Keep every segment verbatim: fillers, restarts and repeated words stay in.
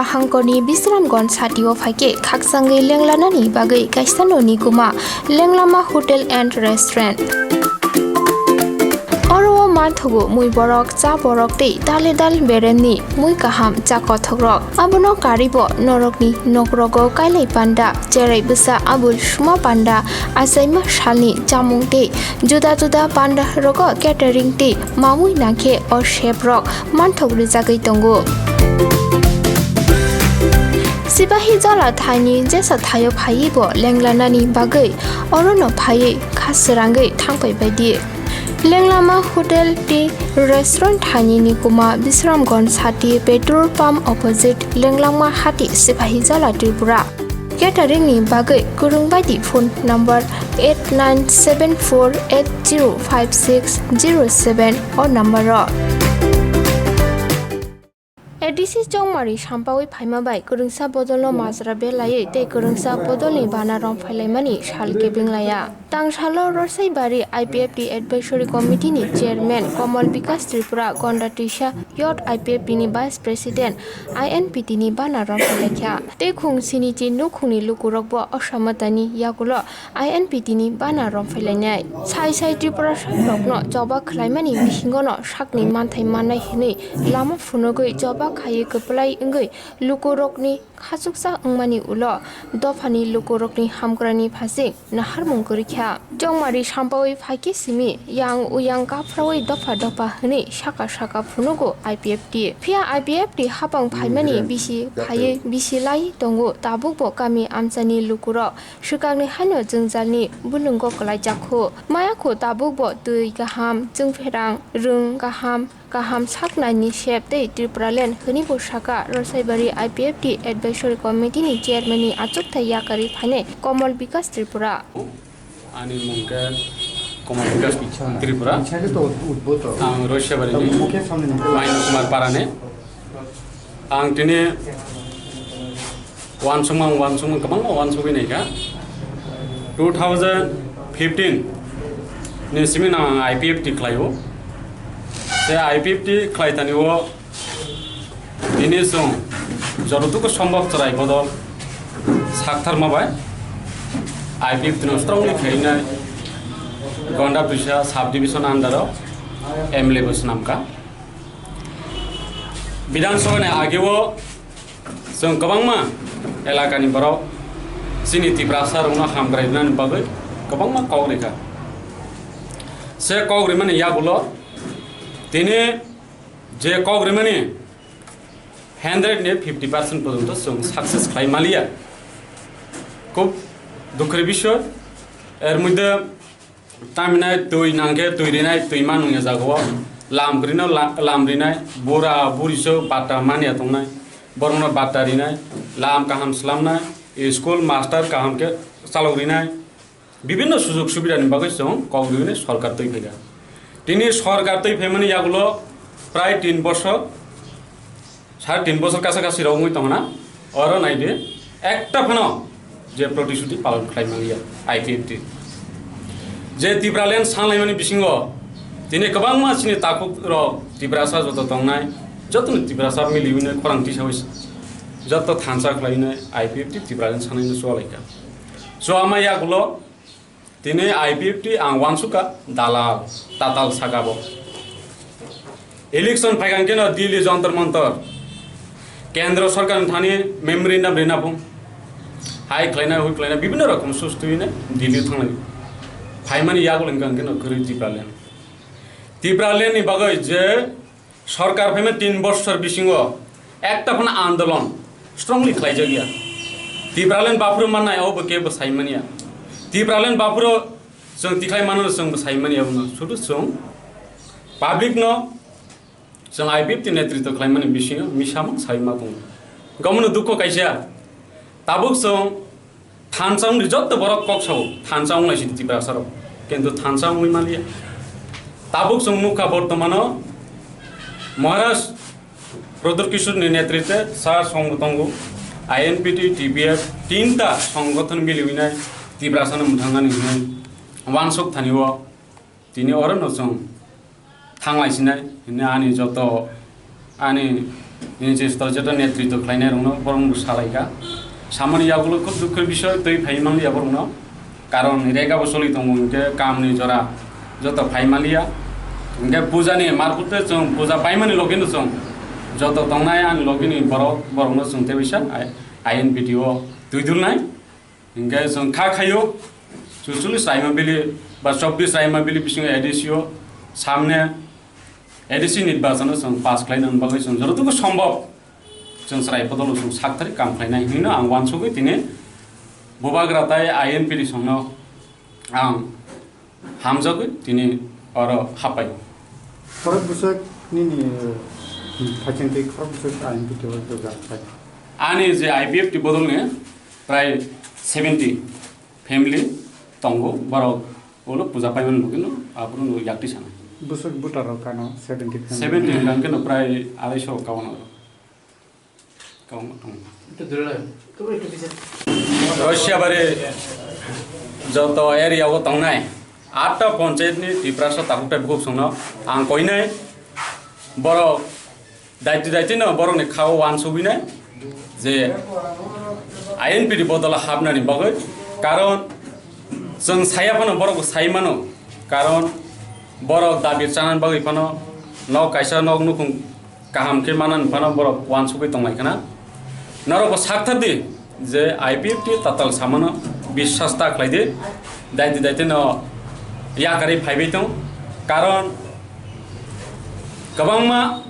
Hangkorni Bisramganj satio phaikhe khakchangwi lenglanani bagwi kaisa noni kuma Lenglama Hotel and Restaurant. Oro o manthogo mui borok, cha borok tei dale dal beremni mui kaham cha kothokrok. Abono karibo norokni nokrogo kailai panda, cherai bwsa abul suma panda, achaima salni chamung tei juda juda panda rogo catering tei mamui nangkhe o chef rok manthok rijagwi tongo. Sipahi Jala thaini jesa thaio phaiwi bo lenglanani bagwi orono phaiwi kha srangwi thangpai baidi. Lenglama Hotel tei Restaurant thaini ni kuma Bisramganj sati petrol pump opposite Lenglama hati Sipahi Jala Tripura. Catering ni bagwi kwrwng baidi phone number eight nine seven four eight zero five six zero seven o number o. A D C Chongmari sampawi phaima bai kwrwngsa bodolno majra belaiwi tei kwrwngsa bodolni bana rwng phailaimani sal kebeng laiya. Tangsalo Rosaibari I P F T Advisory Committee ni Chairman Komal Bikas Tripura, Gonda Twisa Youth I P F T ni Vice President, I N P T ni bana rwng phailaikha. Tei khung sinichi nukhungni lukurokbo osamatani yagulo I N P T ni bana rwng phailainai. Sai sai Tripura sakrokno choba khwlaimani bisingono sakni manthai mannai hwnwi lama phunugwi choba khaiwi kwplai wngwi lukurokni khachuksa wngmani ulo dophani lukurokni hamkrani phasing naharmung kwrwikha. Chongmari sampawi phaikhe simi yang uyang kaphrawi dopha dopha hwnwi saka saka phunugo I P F T. Phiya I P F T hapang phaimani bisi phaiwi bisi lai tongo, tabukbo kami amchaini lukurok swkangni haino jwngjalni bulwngo kwlaijakhu. Mayakhu tabukbo twi kaham, chwngpherang, rwng kaham, kaham saknaini sep tei Tripuraland hwnwi bo saka Rosaibari I P F T Advisory Committee ni Chairman ni achukthai yakarwi phainai Komal Bikas Tripura. Ani mung khe Komal Bikas Tripura. Ang Rosaibari ni Maino Kumar Parani. Ang tini Wansukmang, wansukmang kwbangma wansugwi naikha. Two thousand fifteen ni simi no ang I P F T khlaio. Se I P F T khlai tani o tini chwng jototuku sombhob chwrai bodol saktharma bai I P F T no strongly khainai Gonda Twisa sub division under o M L A bo swnamkha. Bidhan Sabha ni ageo chwng kwbangma elakani borok chini Tiprasa rokno hamkrai rwnani bagwi kwbangma kok rikha. Se kok rimani yagulo tini je kok rimani hundred ni fifty percent porjonto chwng success khlai maliya. Khub dukhor bisoy. Er moddhe Tamhinai twi nangkhe twi rinai twi ma nungya jagao lam kwrwino la-, lam rinai, bura buri so batta manya tongnai, borokno batta rinai, lam kaham slamnai, school master kaham khe chalok rinai, bibinno sujog subidani bagwi chwng kok rwini sorkar twi phaikha. Tini sorkar twi phaimani yagulo prai tin bosor, Sare tin bosor kasa kasi rok wngwi tongna, oro naidi, ekta phano je protisuti palon khlai manliya I P F T. Je Tipraland sanlaimani bisingo tini kwbangma chini takhuk rok Tiprasa joto tongnai, jotono Tiprasa miliwino khorang tisawi joto thansa khlainai I P F T Tipraland sanlaino chuwalaikha. Chuwama yagulo Tini I P F T ang uansukha dalal, tatal saka bo. Election phaikha hwnkhe no Delhi Jantar Mantar, Kendra Sarkar ni thani memorandum rina phung. Hai khlaina, hui khlaina, bibhinno rokom sus tuine Delhi thanglai. Phaimani yagulo hwnkha hwnkhe no kwrwi Tipraland. Tipraland ni bagwi je Sorkar phaima tin bosor bisingo ekta phano andolon strongly khlaijak ya. Tipraland baphuru mannai abo kebo sai manya. Tipraland baphuru chwng tikhlai mano chwng bo sai manya abono. Sudu chwng public no chwng I P F T netritw khlaimani bisingo misamung sai ma tongo. Gomno dukho kaisa. Tabuk chwng thansa wngdi jotto borok kok sao, thansa wnglai sidi Tiprasa rok, kintu thansa wngwi manliya. Tabuk chwng nukha bortomano Maharaj Pradyut Kishore ni netritwe sa song tongo, I N P T, T P F, tinta songgothon miliwinai Tiprasa no mwthangnani hinwi wansuk thani o. Tini oro no chwng thanglai sinai hwnwi ani joto ani nini je jeto netritw khlainai rokno borok no salaikha. Samani yagulo khub dukho bisoy twi phai manliya borokno. Karon rega bo choli tongo hinkhe kamni jora joto phai manliya. Hinkhe puja ni marphuto chwng puja paimani logino chwng joto tongnai ani logini borok borokno chwng tei bisa I N P T o twi dulnai. Hinkhe chwng kha khaio, chuchuli Saimabili ba chobbish Saimabili bisingo A D C o samne A D C nirbachano chwng pass khlaina bagwi chwng jototogo sombhob chwng chwrai bodolo chwng sakthari kam khlainai hinwi no ang uansugwi tini bubagra tai I N P T songno ang hamjagwi tini oro hapai. Khorok bwswk nini, eh, phaikhen tei khorok bwswk I N P T o doga phai. Ani je I P F T bodolni prai seventy family tongo, borok ulo puja paimani bagwino aphuru no yakti sana. Bwswk voter rok kano seventy family? Seventy hwnkha keno prai araiso kawan oro. Kawan tongo. Russia bari joto area o tongnai atta panchayat ni Tiprasa takhuk tai bukhuk songno ang koinai borok daiti daiti no borokni khao uansugwinai je I N P T bodol habnani bagwi, karon chwng saya phano borok sai mano, karon borok dabi chanani bagwi phano nok kaisa nok nukhung kaham khe manani phano borok uansugwi tonglai khna. Norok bo sakthar di je I P F T tatal samano biswas ta khlai di, daiti daiti no yakarwi phaibai tong, karon kwbangma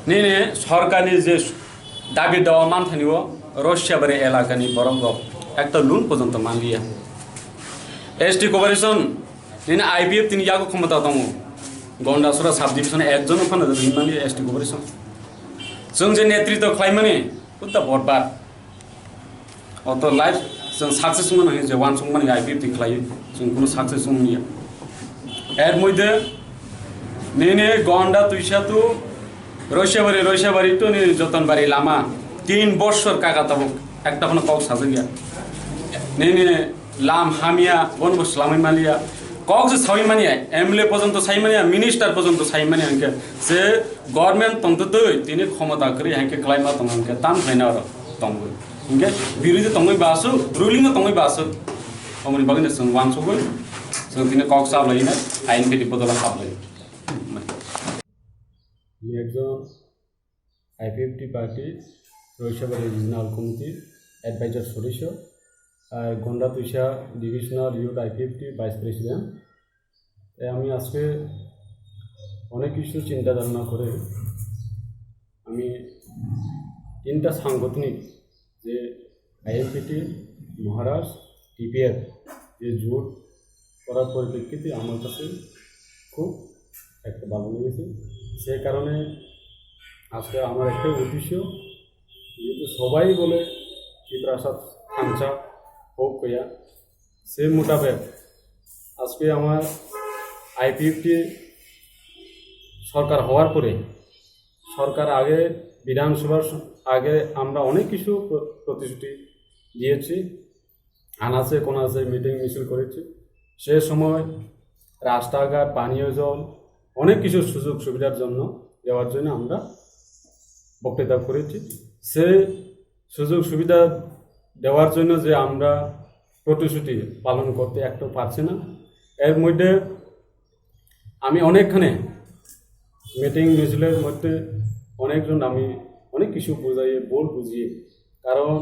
nini sorkarni je dabi dawa manthani o Russia bari elakani borok rok ekta loan porjonto manliya. S T corporation nini I P F T ni yago khomota tongo, Gondasura subdivision ekjon phano rimani S T corporation. Chwng je netritw khlaimani kutta botbar. Oto life chwng success wngmani hwnwi je uansukmani I P F T khlaiwi chwng kuno success wngya. Er moidhe nini Gonda Tuisatu Roisabari, Roisabari to nini Jotonbari lama tin bossor kaka tabuk ekta phano kok sajakya. Nini lam hamya, bono bo swlamwi manliya. Kok se sawi manya, M L A porjonto sai manya, minister porjonto sai manya, hinkhe se government tongtwi twi tini khomota kwrwi hinkhe kwlaima tongo hinkhe tam khlaina oro tongwi. Hinkhe birodhi tongwi ba aswk, ruling o tongwi ba aswk. Omoni bagwino chwng uansugwi chwng tini kok sa laina, I N P T bodol hap lai. Ni ekjon I P F T party Roisabari Regional Committee Advisor Sodosyo, আর গন্ডা তুইশা Divisional Youth I P F T Vice President। তাই আমি আজকে অনেক কিছু চিন্তা ধারণা করে আমি তিনটা সাংগঠনিক যে I N P T, Maharaj, T P F যে জোট করার পরিপ্রেক্ষিতে আমার কাছে খুব একটা ভালো লেগেছে। সে কারণে আজকে আমার একটাই উদ্দেশ্য, যেহেতু সবাই বলে ত্রিপ্রাসাদ থাংচা হোক কইয়া, সেই মোতাবেক আজকে আমার I P F T সরকার হওয়ার পরে, সরকার আগে বিধানসভার স-, আগে আমরা অনেক কিছু প্র-, প্রতিশ্রুতি দিয়েছি, আনাচে কোনাচে মিটিং মিছিল করেছি। সে সময় রাস্তাঘাট, পানীয় জল, অনেক কিছু সুযোগ সুবিধার জন্য দেওয়ার জন্য আমরা বক্তৃতা করেছি। সে সুযোগ সুবিধা দেওয়ার জন্য যে আমরা প্রতিশ্রুতি পালন করতে একটু পারছি না। এর মধ্যে আমি অনেকখানে মিটিং মিছিলের মধ্যে অনেকজন আমি অনেক কিছু বুঝাইয়ে, ভুল বুঝিয়ে, কারণ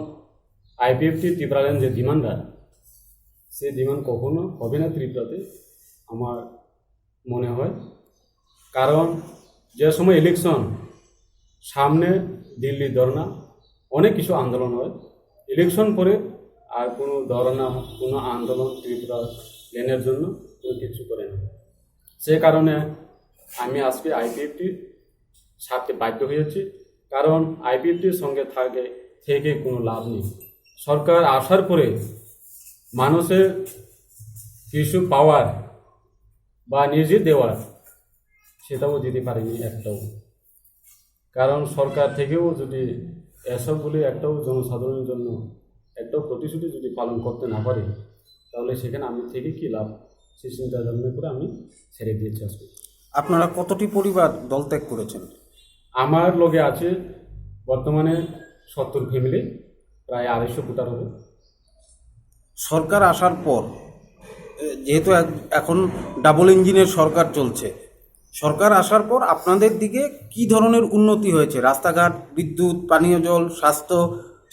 I P F T Tripuraland যে ডিমান্ডটা, সেই ডিমান্ড কখনো হবে না ত্রিপুরাতে, আমার মনে হয়। কারণ যে সময় ইলেকশন, সামনে দিল্লি ধর্ণা, অনেক কিছু আন্দোলন হয়। ইলেকশন পরে আর কোনো ধর্ণা, কোনো আন্দোলন ত্রিপুরা ল্যান্ডের জন্য কোনো কিছু করে না। সে কারণে আমি আজকে I P F T ছাড়তে বাধ্য হয়েছি, কারণ I P F T সঙ্গে থাকে, থেকে কোনো লাভ নেই। সরকার আসার পরে মানুষের কিছু পাওয়ার বা নিজে দেওয়ার, সেটাও দিতে পারেনি একটাও। কারণ সরকার থেকেও যদি এসবগুলি একটাও জনসাধারণের জন্য একটাও প্রতিশ্রুতি যদি পালন করতে না পারে, তাহলে সেখানে আমি থেকে কী লাভ? সেই চিন্তা ভাবনা করে আমি ছেড়ে দিয়েছি আজকে। আপনারা কতটি পরিবার দল ত্যাগ করেছেন? আমার লগে আছে বর্তমানে সত্তর ফ্যামিলি, প্রায় আড়াইশো ভোটার হবে। সরকার আসার পর, এ, যেহেতু এখ-, এখন ডাবল ইঞ্জিনের সরকার চলছে, সরকার আসার পর আপনাদের দিকে কি ধরনের উন্নতি হয়েছে? রাস্তাঘাট, বিদ্যুৎ, পানীয় জল, স্বাস্থ্য,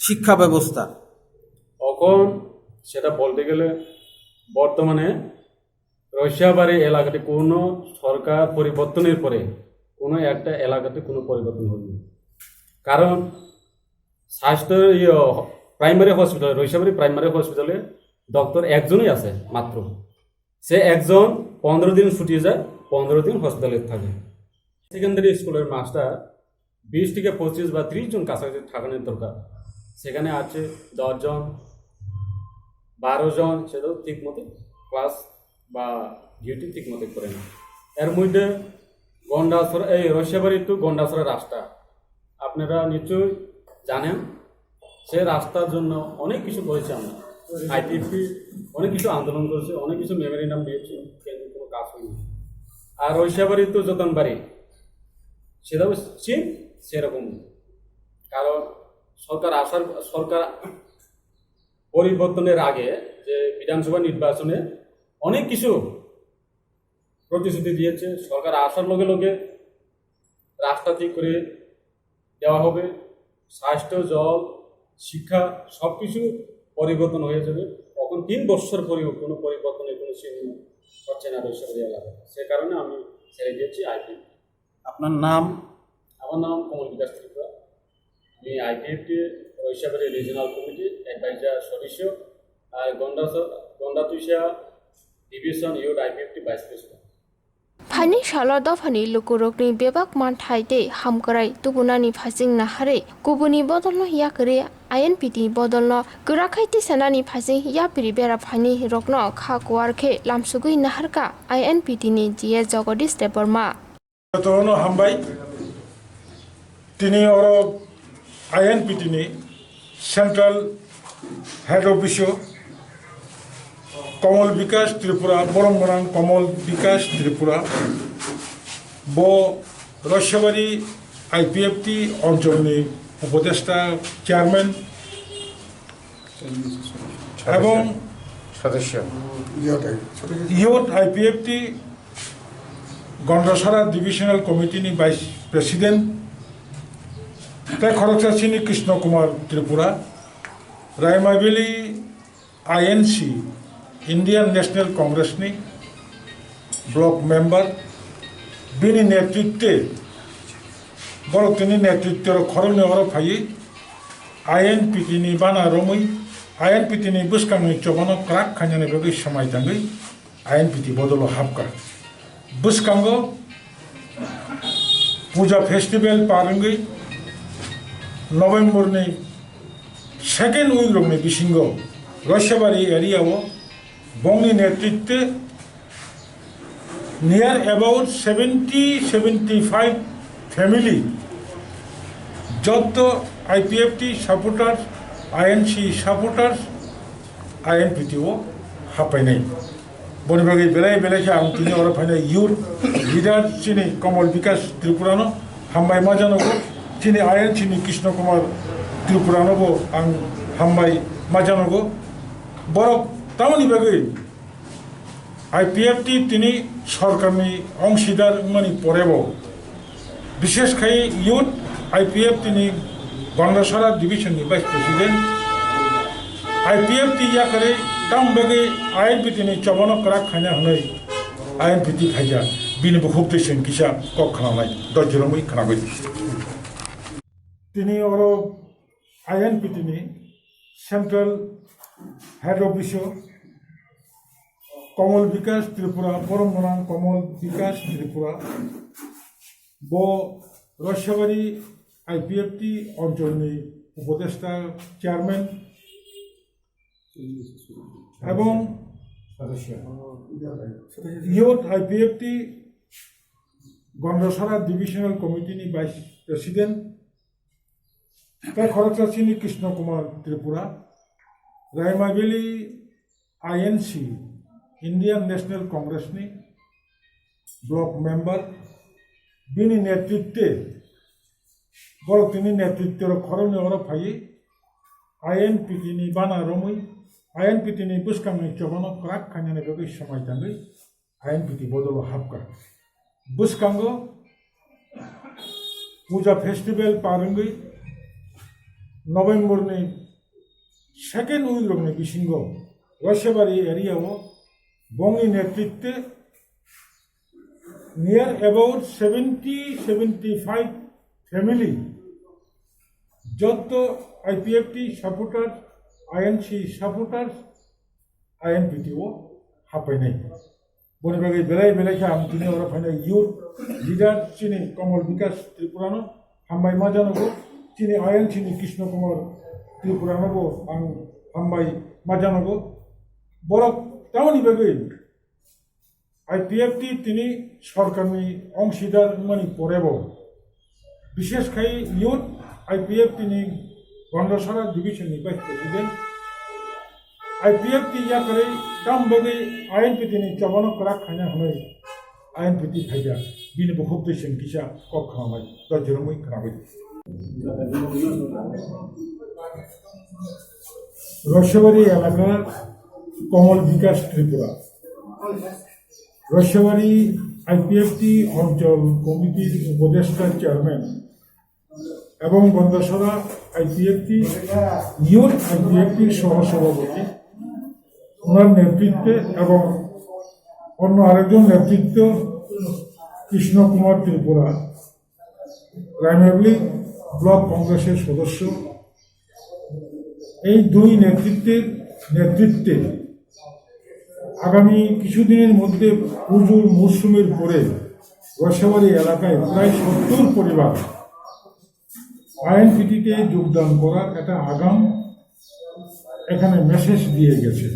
শিক্ষা ব্যবস্থা? এখন সেটা বলতে গেলে বর্তমানে রসিয়াবাড়ি এলাকাতে কোনো সরকার পরিবর্তনের পরে কোনো একটা এলাকাতে কোনো পরিবর্তন হয়নি। কারণ স্বাস্থ্য, ইয়ে, প্রাইমারি হসপিটালে, রসিয়াবাড়ি প্রাইমারি হসপিটালে ডক্টর একজনই আছে মাত্র। সে একজন পনেরো দিন ছুটি যায়, পনেরো দিন হসপিটালে থাকে। সেকেন্ডারি স্কুলের মাস্টার বিশ থেকে পঁচিশ বা ত্রিশ জন কাছাকাছি থাকানোর দরকার। সেখানে আছে দশ জন, বারো জন, সেটাও ঠিক মতো ক্লাস বা ডিউটি ঠিক মতো করে না। এর মধ্যে গন্ডাছড়া, এই রসিয়াবাড়ি টু গন্ডাছড়া রাস্তা আপনারা নিশ্চয়ই জানেন। সে রাস্তার জন্য অনেক কিছু করেছি আমরা। আইপিএফটি অনেক কিছু আন্দোলন করেছে, অনেক কিছু মেমোরেন্ডাম দিয়েছি, কিন্তু কোনো কাজ হয়নি। আর রসিয়াবাড়ি টু যতনবাড়ি, সেটাও সেম সেরকম। কারণ সরকার আসার, সরকার পরিবর্তনের আগে যে বিধানসভা নির্বাচনে অনেক কিছু প্রতিশ্রুতি দিয়েছে, সরকার আসার লগে লগে রাস্তা ঠিক করে দেওয়া হবে, স্বাস্থ্য, জল, শিক্ষা, সব কিছু পরিবর্তন হয়ে যাবে। এখন তিন বছর পরেও কোনো পরিবর্তনের কোনো চিহ্ন হচ্ছে না রসিয়াবাড়ি এলাকায়। সে কারণে আমি ছেড়ে দিয়েছি আইপিএফ। আপনার নাম? আমার নাম কমল বিকাশ ত্রিপুরা। আমি আইপিএফটি রসিয়াবাড়ি রিজিওনাল কমিটি অ্যাডভাইজার সদস্য, আর গন্ডাছড়া, গন্ডাতুইসা division youth IPFT vice president. Phaini salo dophani lukurokni bebak manthai tei hamkrai tubunani phaising naharwi kubuni bodolno yakarwi I N P T ni bodolno kwrakhai tisanani phaising yapri bera phaini rokno kha kuar khe lamsugwi naharkha I N P T ni G S Jagadish Debbarma. Jotono hambai. Tini oro I N P T ni Central Head Office o Komol Bikash Tripura, Borom Gwnang Komol Bikash Tripura, bo Roshebari I P F T oncholni Upodeshta Chairman, এবং সদস্য। Youth I P F T Gondasara Divisional Committee ni Vice President, tei khoroksa chini Krishna Kumar Tripura, Raimabili I N C, Indian National Congress ni block member, bini netritwe borok tini netritwe rok khoroknwi oro phaiwi I N P T ni bana romwi, I N P T ni bwskangni chobano kwrak khainani bagwi swmai tangwi I N P T bodolo hapkha. Bwskango Puja Festival par wngwi November ni second week rokni bisingo Roshebari area o bongni netritwe near about seventy, seventy-five family, jotto I P F T supporters, I N C supporters, I N P T o happainai. Boni bagwi belai belai khe ang tini oro phainai youth leader chini Komol Bikash Tripura no hambai ma janogo, chini I N C ni Krishna Kumar Tripura no bo ang hambai ma janogo. Borok tamoni bagwi I P F T tini sorkarni ongsidar wngmani porebo, bishesh khai youth I P F T ni Gondasara division ni vice president, I P F T yakarwi tamo bagwi I N P T ni chobano kwrak khaina hwnwi I N P T phaikha, bini bukhuk twi chwng kisa kok khwnanai, dojromwi khwnagwi. Tini oro I N P T ni Central Head Office o Komol Bikash Tripura, Borom Gwnang Komol Bikash Tripura, bo Roshebari I P F T oncholni Upodeshta Chairman ebong Youth I P F T Gondasara Divisional Committee ni Vice President, tei khoroksa chini Krishna Kumar Tripura, Raimabili I N C, Indian National Congress ni block member, bini netritwe Borok tini netritto rok khoroknwi oro phaiwi I N P T ni bana romwi, I N P T ni bwskangni chobano kwrak khainani bagwi swmai tangwi I N P T bodolo hapkha. Bwskango Puja Festival par wngwi November ni second week rokni bisingo Roshebari area o bongni netritwe near about seventy, seventy-five family, jotto I P F T supporters, I N C supporters, I N P T o hapainai. Boni bagwi belai belai khe ang tini oro phainai youth leader chini Komol Bikash Tripura no hambai ma janogo, chini I N C ni Krishna Kumar Tripura no bo ang hambai ma janogo. Borok tamoni bagwi I P F T tini sorkarni ongsidar wngmani porebo, bishesh khai youth I P F T ni Gondasara division ni vice president, I P F T yakarwi tam bagwi I N P T ni chobano kwrak khaina hwnwi I N P T phaikha, bini bukhuk twi chwng kisa kok khwnamai, dojoromwi khwnamwi. Roshebari elaka Komol Bikash Tripura. Roshebari I P F T Anchal Committee-r Upadeshta Chairman এবং Gandacherra IPFT, new IPFT সহ সভাপতি, ওনার নেতৃত্বে এবং অন্য আরেকজন নেতৃত্ব কৃষ্ণ কুমার Tripura, primary block কংগ্রেসের সদস্য। এই দুই নেতৃত্বের নেতৃত্বে আগামী কিছুদিনের মধ্যে পুজোর মরশুমের পরে রসেবাড়ি এলাকায় প্রায় সত্তর পরিবার আইএনপিটিতে যোগদান করার একটা আগাম এখানে মেসেজ দিয়ে গেছে।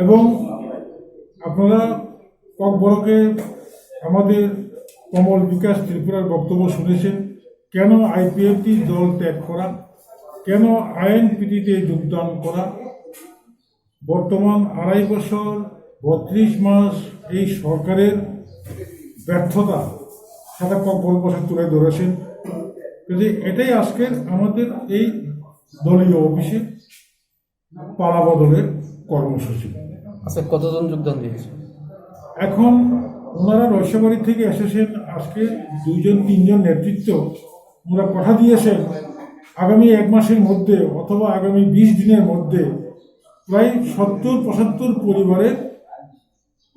এবং আপনারা ককবরকে আমাদের কমল বিকাশ ত্রিপুরার বক্তব্য শুনেছেন, কেন আইপিএফটি দল ত্যাগ করা, কেন আইএনপিটিতে যোগদান করা। বর্তমান আড়াই বছর, বত্রিশ মাস এই সরকারের ব্যর্থতা, সেটা ককবরক বসে তুলে ধরেছেন। কাজে এটাই আজকের আমাদের এই দলীয় অফিসে পালা বদলের কর্মসূচি। আচ্ছা, কতজন যোগদান দিয়েছে? এখন ওনারা রসেবাড়ি থেকে এসেছেন, আজকে দুইজন তিনজন নেতৃত্ব ওনারা কথা দিয়েছেন, আগামী এক মাসের মধ্যে অথবা আগামী বিশ দিনের মধ্যে প্রায় সত্তর পঁচাত্তর পরিবারের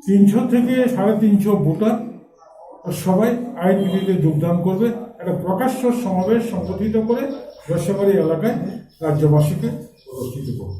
তিনশো থেকে সাড়ে তিনশো ভোটার সবাই আইএনপিটিতে যোগদান করবে। একটা প্রকাশ্য সমাবেশ সংগঠিত করে রসেবাড়ি এলাকায় রাজ্যবাসীকে প্রদর্শিত করবে।